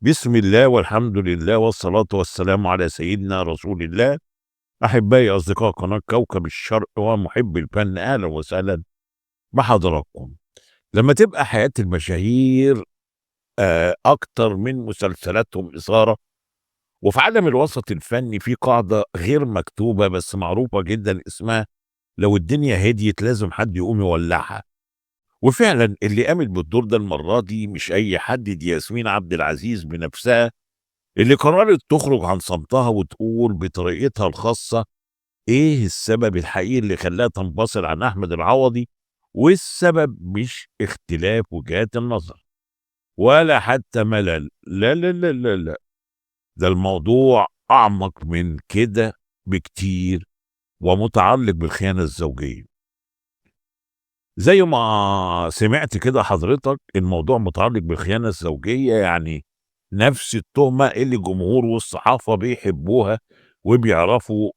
بسم الله والحمد لله والصلاة والسلام على سيدنا رسول الله. أحبائي أصدقاء قناة كوكب الشرق ومحبي الفن، أهلا وسهلا بحضراتكم. لما تبقى حياة المشاهير أكتر من مسلسلاتهم إثارة، وفي عالم الوسط الفني في قاعدة غير مكتوبة بس معروفة جدا اسمها لو الدنيا هديت لازم حد يقوم يولعها. وفعلا اللي قامت بالدور ده المرة دي مش أي حد، دي ياسمين عبد العزيز بنفسها اللي قررت تخرج عن صمتها وتقول بطريقتها الخاصة إيه السبب الحقيقي اللي خلاها تنفصل عن أحمد العوضي. والسبب مش اختلاف وجهات النظر ولا حتى ملل، لا لا لا لا لا، ده الموضوع أعمق من كده بكتير ومتعلق بالخيانة الزوجية. زي ما سمعت كده حضرتك، الموضوع متعلق بالخيانة الزوجية، يعني نفس التهمة اللي الجمهور والصحافة بيحبوها وبيعرفوا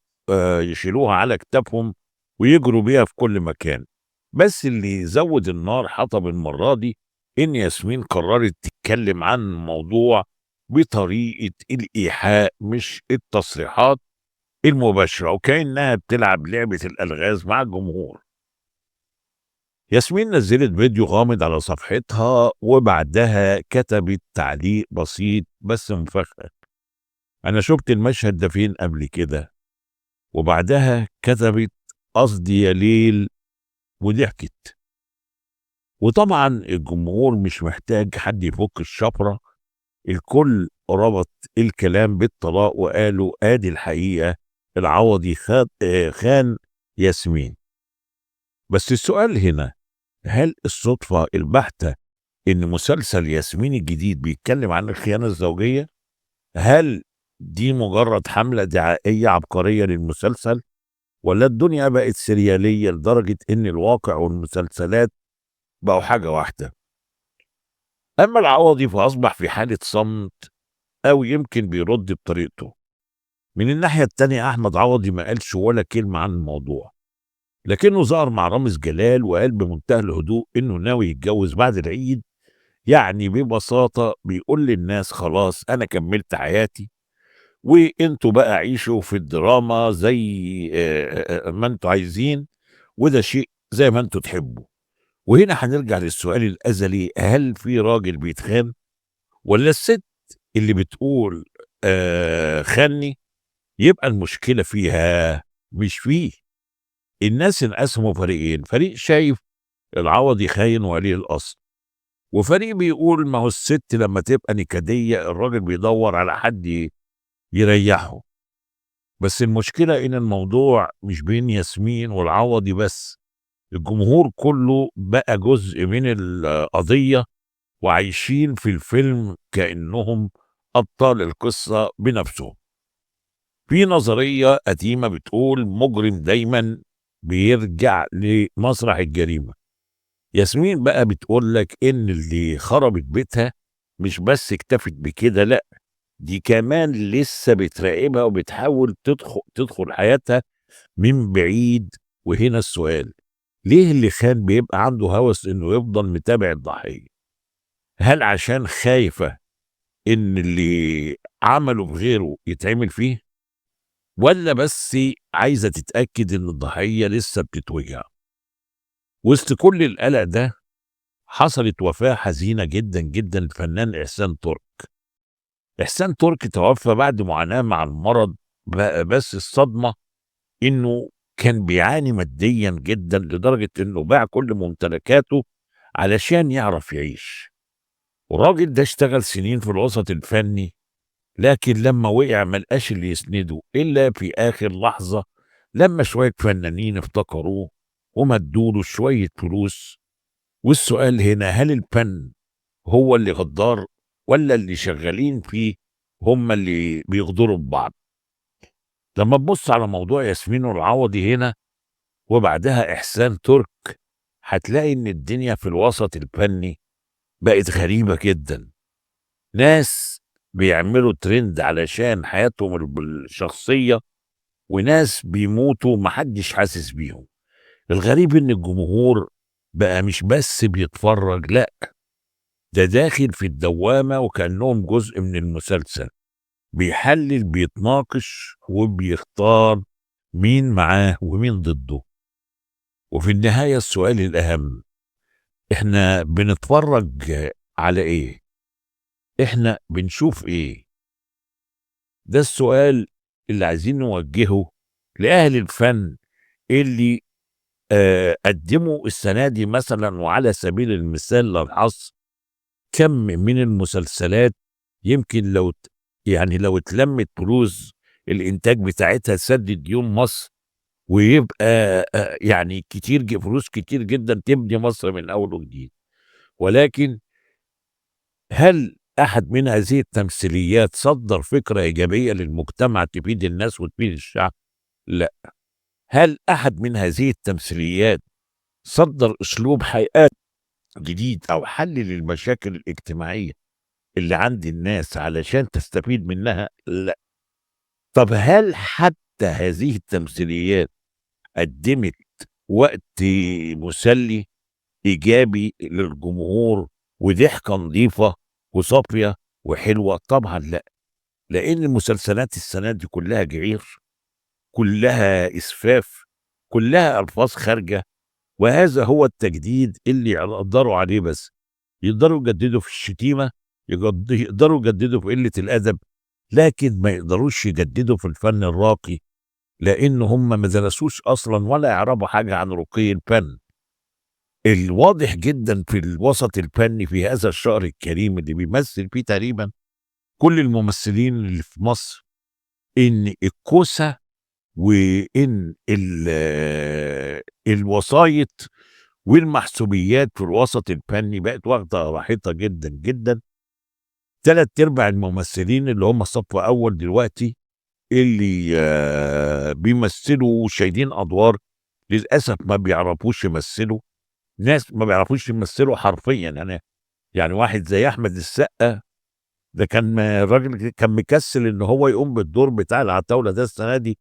يشيلوها على كتافهم ويجروا بيها في كل مكان. بس اللي زود النار حطب المرة دي إن ياسمين قررت تتكلم عن الموضوع بطريقة الإيحاء مش التصريحات المباشرة، وكأنها بتلعب لعبة الألغاز مع الجمهور. ياسمين نزلت فيديو غامض على صفحتها وبعدها كتبت تعليق بسيط بس مفخخ: أنا شفت المشهد ده فين قبل كده؟ وبعدها كتبت قصدي يا ليل، وضحكت. وطبعا الجمهور مش محتاج حد يفك الشفرة، الكل ربط الكلام بالطلاق وقالوا ادي الحقيقة، العوضي خان ياسمين. بس السؤال هنا، هل الصدفة البحتة إن مسلسل ياسمين الجديد بيتكلم عن الخيانة الزوجية؟ هل دي مجرد حملة دعائية عبقرية للمسلسل؟ ولا الدنيا بقت سريالية لدرجة إن الواقع والمسلسلات بقوا حاجة واحدة؟ أما العوضي فأصبح في حالة صمت، أو يمكن بيرد بطريقته. من الناحية التانية أحمد عوضي ما قالش ولا كلمة عن الموضوع، لكنه ظهر مع رامز جلال وقال بمنتهى الهدوء إنه ناوي يتجوز بعد العيد. يعني ببساطة بيقول للناس خلاص أنا كملت حياتي، وإنتوا بقى عيشوا في الدراما زي ما انتوا عايزين، وده شيء زي ما انتوا تحبوا. وهنا هنرجع للسؤال الأزلي، هل في راجل بيتخان ولا الست اللي بتقول خاني؟ يبقى المشكلة فيها مش فيه. الناس انقسموا فريقين، فريق شايف العوضي خاين وقليل الأصل، وفريق بيقول ما هو الست لما تبقى نكدية الراجل بيدور على حد يريحه. بس المشكلة إن الموضوع مش بين ياسمين والعوضي بس، الجمهور كله بقى جزء من القضية وعايشين في الفيلم كأنهم أبطال القصة بنفسهم. في نظرية قديمة بتقول مجرم دايما بيرجع لمسرح الجريمة. ياسمين بقى بتقول لك إن اللي خربت بيتها مش بس اكتفت بكده، لأ دي كمان لسه بتراقبها وبتحاول تدخل حياتها من بعيد. وهنا السؤال، ليه اللي خان بيبقى عنده هوس إنه يفضل متابع الضحية؟ هل عشان خايفة إن اللي عمله بغيره يتعمل فيه؟ ولا بس عايزة تتأكد إن الضحية لسه بتتوجع؟ وسط كل القلق ده حصلت وفاة حزينة جدا جدا للفنان إحسان ترك. إحسان ترك توفى بعد معاناة مع المرض، بس الصدمة إنه كان بيعاني ماديا جدا لدرجة إنه باع كل ممتلكاته علشان يعرف يعيش. والراجل ده اشتغل سنين في الوسط الفني، لكن لما وقع ملقاش اللي يسنده إلا في آخر لحظة لما شوية فنانين افتكروه ومدوله شوية فلوس. والسؤال هنا، هل الفن هو اللي غدار ولا اللي شغالين فيه هم اللي بيغدروا ببعض؟ لما تبص على موضوع ياسمين والعوضي هنا وبعدها إحسان ترك، هتلاقي إن الدنيا في الوسط الفني بقت غريبة جدا. ناس بيعملوا ترند علشان حياتهم الشخصية، وناس بيموتوا محدش حاسس بيهم. الغريب إن الجمهور بقى مش بس بيتفرج، لأ ده داخل في الدوامة وكأنهم جزء من المسلسل، بيحلل، بيتناقش، وبيختار مين معاه ومين ضده. وفي النهاية السؤال الأهم، احنا بنتفرج على ايه؟ احنا بنشوف ايه؟ ده السؤال اللي عايزين نوجهه لأهل الفن اللي قدموا السنة دي مثلا، وعلى سبيل المثال للحصر، كم من المسلسلات يمكن لو يعني لو اتلمت فلوس الإنتاج بتاعتها تسدد ديون مصر، ويبقى يعني كتير، فلوس كتير جدا تبني مصر من أول وجديد. ولكن هل أحد من هذه التمثيليات صدر فكرة إيجابية للمجتمع تفيد الناس وتفيد الشعب؟ لا. هل أحد من هذه التمثيليات صدر أسلوب حياة جديد أو حل للمشاكل الاجتماعية اللي عند الناس علشان تستفيد منها؟ لا. طب هل حتى هذه التمثيليات قدمت وقت مسلي إيجابي للجمهور وضحكة نظيفة وصافية وحلوة؟ طبعا لا، لأن المسلسلات السنة دي كلها جعير، كلها إسفاف، كلها ألفاظ خارجة. وهذا هو التجديد اللي يقدروا عليه، بس يقدروا يجددوا في الشتيمة، يقدروا يجددوا في قلة الأدب، لكن ما يقدروش يجددوا في الفن الراقي، لأن هم ما درسوش أصلا ولا يعرفوا حاجة عن رقي الفن. الواضح جدا في الوسط الفني في هذا الشهر الكريم اللي بيمثل فيه تقريبا كل الممثلين اللي في مصر، إن الكوسة وإن الوسايط والمحسوبيات في الوسط الفني بقت واخدة راحتها جدا جدا. 3/4 الممثلين اللي هم صف أول دلوقتي اللي بيمثلوا وشايلين أدوار، للأسف ما بيعرفوش يمثلوا. ناس ما بيعرفوش يمثلوا حرفيا. يعني واحد زي أحمد السقا ده كان الراجل كان مكسل إن هو يقوم بالدور بتاع العتاولة ده السنة دي،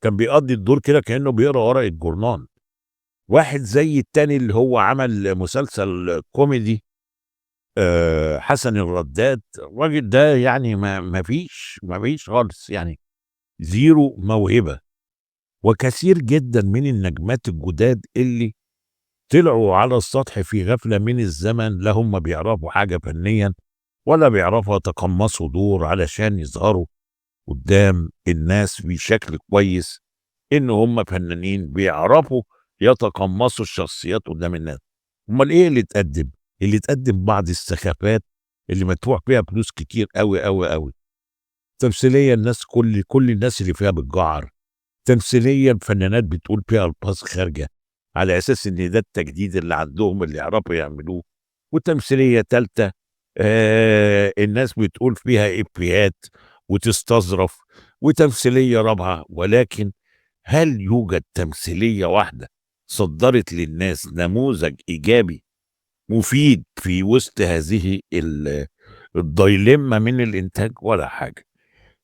كان بيقضي الدور كده كأنه بيقرأ ورقة جورنان. واحد زي التاني اللي هو عمل مسلسل كوميدي حسن الرداد، الراجل ده يعني ما فيش خالص، يعني زيرو موهبة. وكثير جدا من النجمات الجداد اللي طلعوا على السطح في غفلة من الزمن، لا هم بيعرفوا حاجة فنيا ولا بيعرفوا يتقمصوا دور علشان يظهروا قدام الناس بشكل كويس إن هم فنانين بيعرفوا يتقمصوا الشخصيات قدام الناس. امال ايه اللي اتقدم؟ اللي اتقدم بعض السخافات اللي مدفوع فيها فلوس كتير قوي قوي قوي. تمثيلية الناس كل الناس اللي فيها بتجعر، تمثيلية الفنانات بتقول فيها الفاظ خارجه على اساس ان ده التجديد اللي عندهم اللي يعرفوا يعملوه. وتمثيليه ثالثة الناس بتقول فيها افيهات وتستظرف. وتمثيليه رابعه. ولكن هل يوجد تمثيلية واحدة صدرت للناس نموذج ايجابي مفيد في وسط هذه الدايلمة من الانتاج؟ ولا حاجة.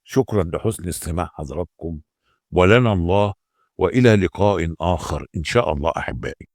شكرا لحسن استماع حضراتكم، ولنا الله، والى لقاء اخر ان شاء الله احبائي.